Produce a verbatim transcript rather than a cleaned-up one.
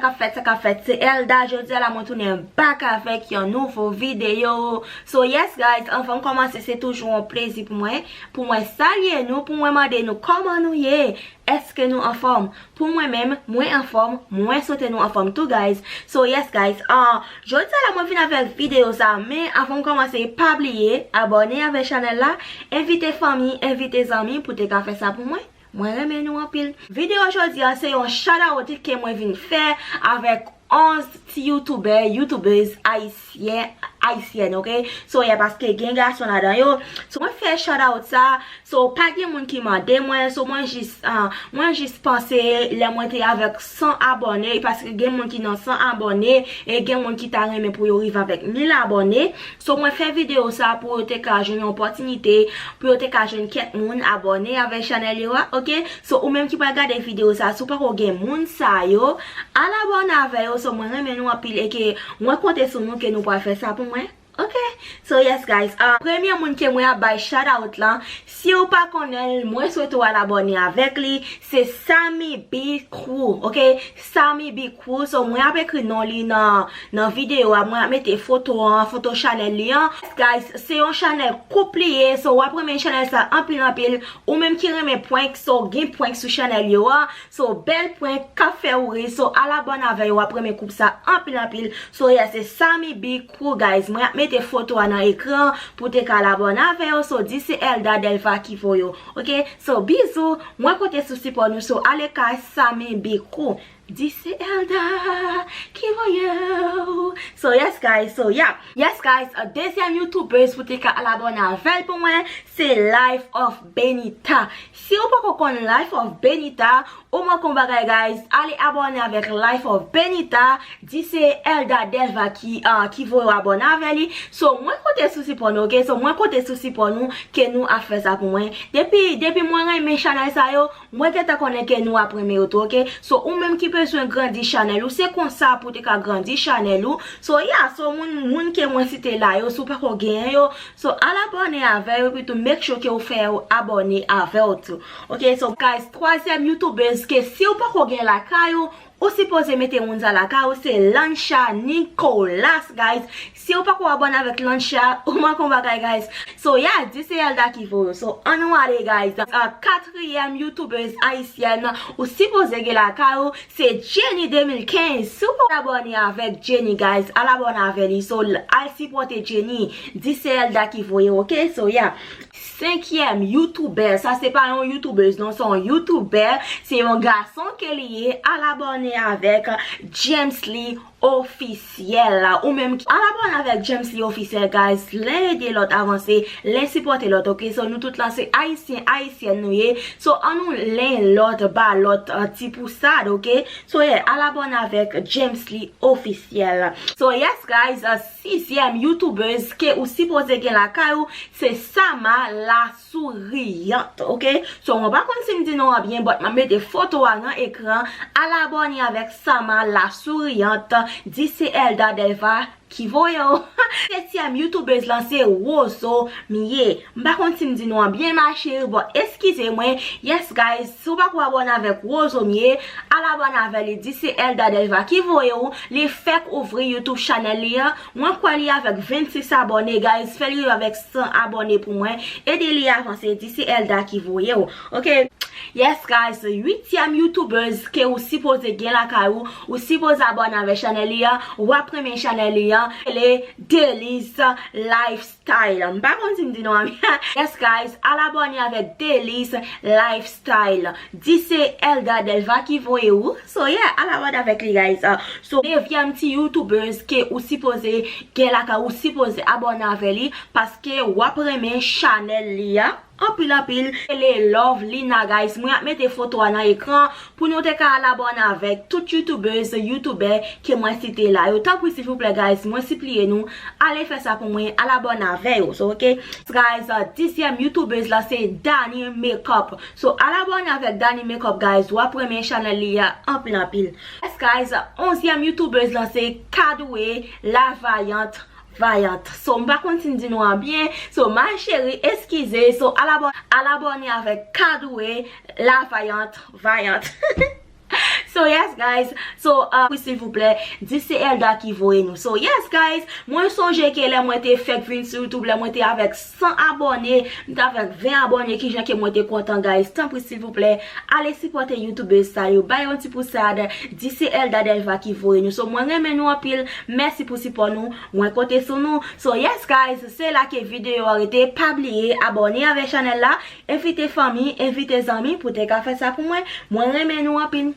Sa k ap fèt, sa k ap fèt, se Elda. Jodi a la, mwen tounen back avèk yon nouvo videyo. So, yes, guys, anvan m kòmanse, se toujou yon plezi pou mwen, pou mwen salye nou, pou mwen mande nou kòman nou ye. Èske nou anfòm? Pou mwen menm, mwen anfòm, mwen swete nou anfòm tou, guys. So, yes, guys, uh, jodi a la, mwen vin avèk videyo sa, men anvan m kòmanse, pa bliye abòne avèk chanèl la, envite fanmi, envite zanmi pou te ka fè sa pou mwen. Mwen renmen nou anpil. Videyo jodi a se yon shout out ke mwen vin fè avèk onz ti youtubè, youtubèz ayisyen, ayisyèn, ok? So, yeah, paske gen gason ladan yo. So, mwen fè shout out sa. So, pa gen moun ki mande mwen. So, mwen jis, ah, mwen jis panse lè mwen te avèk san abòne, paske gen moun ki nan san abòne, e gen moun ki ta renmen pou yo rive avèk mil abòne. So, mwen fè videyo sa pou yo te ka jwenn yon opòtinite, pou yo te ka jwenn kèk moun abòne avèk chanèl yo a, ok? So, ou menm ki pral gade videyo sa, si w pako gen moun sa yo, al abòne avè yo. So, mwen renmen nou anpil e ke mwen konte sou nou ke nou pral fè sa pou mwen. Ok? So, yes, guys. Ah, premye moun ke mwen ap bay shout out lan, si w pa konnen l, mwen swete w al abòne avèk li, se Sammy B Crew, ok? Sammy B Crew. So, mwen ap ekri non li nan, nan videyo a, mwen ap mete foto an, foto chanèl li an. Yes, guys, se yon chanèl koup li ye, so w ap renmen chanèl sa anpil, anpil. Ou menm ki renmen prank, so gen prank sou chanèl yo a. So, bèl prank k ap fè ou ri. So, al abòne avè yo, w ap renmen koup sa anpil, anpil. So, yeah, se Sammy B Crew, guys. Mwen ap mete foto a nan ekran pou te ka al abòne avè yo. So, di se Elda Delva ki voye yo. Ok? So, bizou. Mwen konte sou sipò nou. So, ale kay Sammy B Crew. Di se Elda ki voye w. So, yes, guys. So, yeah. Yes, guys. Uh, dezyèm youtubèz pou te ka al abòne avè l pou mwen, se Life of Benita. Si w pako konn Life of Benita, ou manke yon bagay, guys. Ale abòne avèk Life of Benita. Di se Elda Delva ki, ah, ki voye w abòne avè li. So, mwen konte sou sipò nou, ok? So, mwen konte sou sipò nou ke nou ap fè sa pou mwen. Depi, depi mwen renmen chanèl sa yo, mwen gentan konnen ke nou ap renmen yo tou, ok? So, ou menm ki bezwen grandi chanèl ou, se konsa pou te ka grandi chanèl ou. So, yeah, so, moun, moun ke mwen site la yo, si w pako genyen yo, so, al abòne avè yo, epi tou make sure ke w fè yo abòne avè w tou. Ok, so, guys, twazyèm youtubèz ke si w pako gen lakay ou, ou sipoze mete moun sa lakay ou, se Lansha Nicolas, guys. Si w pako abòne avèk Lansha, ou manke yon bagay, guys. So, yeah, di se Elda ki voye w. So, ann nou ale, guys. Ah, katriyèm youtubèz ayisyèn ou sipoze gen lakay ou, se Jenny de mil kenz. Si w pa abòne avèk Jenny, guys, al abòne avè li. So, l-, al sipòte Jenny. Di se Elda ki voye w, ok? So, yeah. Senkyèm youtubè, sa se pa yon youtubèz, non, se yon youtubè. Se yon gason ke li ye. Al abòne avèk James Lee Officiel. Ou menm ki al abòne avèk James Lee Officiel, guys. Len ede lòt avanse, len sipòte lòt, ok? So, nou tout la se ayisyen, ayisyèn nou ye. So, ann nou len lòt, ba lòt, uh, ti pousad, ok? So, yeah, al abòne avèk James Lee Officiel. So, yes, guys, uh, sizyèm youtubèz ke ou sipoze gen lakay ou, se Sama la Souriante, ok? So, mwen pa konn si m di non an byen, but m ap mete foto a nan ekran. Al abòne avèk Sama la Souriante, di se Elda Delva ki voye w. Setyèm youtubèz lan se Rozo Mie. M pa konn si m di non an byen, ma chérie, but eskize mwen. Yes, guys, si w pako abòne avèk Rozo Mie, al abòne avè li, di se Elda Delva ki voye w. Li fèk ouvri YouTube chanèl li an. Mwen kwè li avèk vennsis abòne, guys. Fè li rive avèk san abòne pou mwen. Ede li avanse, di se Elda ki voye w. Ok? Yes, guys, uityèm youtubèz ke ou sipoze gen lakay ou, ou sipoze abòne avèk chanèl li an, w ap renmen chanèl li an, se Delice Lifestyle. M pa konn si m di non an byen. Yes, guys, al abòne avèk Delice Lifestyle. Di se Elda Delva ki voye w. So, yeah, al abòne avèk li, guys. Uh, so, nevyèm ti youtubèz ke ou sipoze gen lakay, ou sipoze abòne avè li, paske w ap renmen chanèl li a anpil, anpil. Se le Love Lina, guys. Mwen ap mete foto a nan ekran pou nou te ka al abòne avèk tout youtubèz, youtubè ke mwen site la yo. Tanpri, silvouplè, guys, mwen sipliye nou, ale fè sa pou mwen, al abòne avè yo, so, ok? Guys, uh, dizyèm youtubèz la se Dani Makeup. So, al abòne avèk Dani Makeup, guys. W ap renmen chanèl li a anpil, anpil. Yes, guys, onzyèm youtubèz la se Kadoue La Vaillante Vaillant. So, m pa konn si m di non an byen. So, ma chérie, eskize. So, al abò-, al abòne avèk Kadoue La Vaillante Vaillant. So yes guys, so uh, wi silvouplè, di se Elda ki voye nou. So yes guys, mwen sonje ke lè mwen te fèk vin sou YouTube, lè mwen te avèk san abòne, m te avèk ven abòne, kijan ke mwen te kontan guys. Tanpri silvouplè, ale sipòte youtubers sa yo, bay yon ti pousad, di se Elda Delva ki voye nou. So mwen renmen nou anpil, mèsi pou sipò nou, mwen konte sou nou. So yes guys, se la ke videyo a rete, pa bliye abòne avèk chanèl la, envite fanmi, envite zanmi pou te ka fè sa pou mwen. Mwen renmen nou anpil.